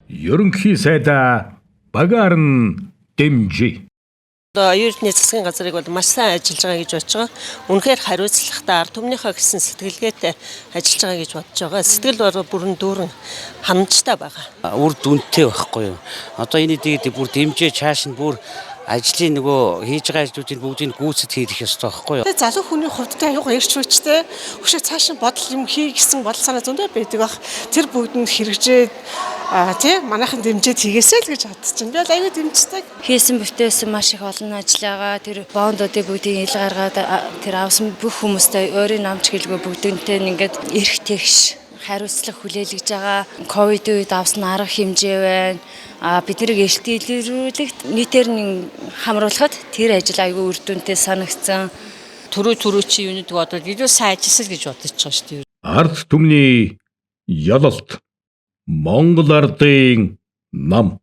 Ерөнхий сайдаа багаар нь дэмжээ. Одоо оюун эрдний засгийн газрыг бол маш сайн ажиллаж байгаа гэж бодож байгаа. Үнэхээр хариуцлагатай ард түмнийхээ гэсэн сэтгэлгээтэй ажиллаж байгаа гэж бодож байгаа. Сэтгэл бол бүрэн дүүрэн ханамжтай байгаа. Үр дүнтэй байхгүй юу. Одоо энэ дээд бүр дэмжээ чааш нь бүр ажлын нөгөө хийж байгаа ажлуудыг бүгдийг гүйцэд хийх ёстой байхгүй юу. Тэгээ залуу хүний хувьд тэ аюугаа эрч хүчтэй өшөө цааш нь бодол юм хий гэсэн бодол санаа зөндөө байдаг бах. Тэр бүгд нь хэрэгжээд тий манайхан дэмжиж хийгээсэй л гэж бодож чинь. Би бол аюу дэмждэг. Хийсэн бүтээсэн маш их олон ажил байгаа. Тэр бондуудыг бүгдийг ил гаргаад тэр авсан бүх хүмүүстэй өөрийн намч гэлгүй бүгдэнтэй нь ингээд эрх тэгш хариуцлага хүлээлгэж байгаа. Ковидын үед авсан арга хэмжээ байна. А бид нарыг эртгэлрүүлэгт нийтээр нь хамруулахад тэр ажил айгүй үр дүнтэй санагдсан. Түрүү түрүү чи юунууд бодвол илүү сайн ажилласан гэж бодож байгаа шүү дээ. Ард түмний ялалт. Монгол ардын нам.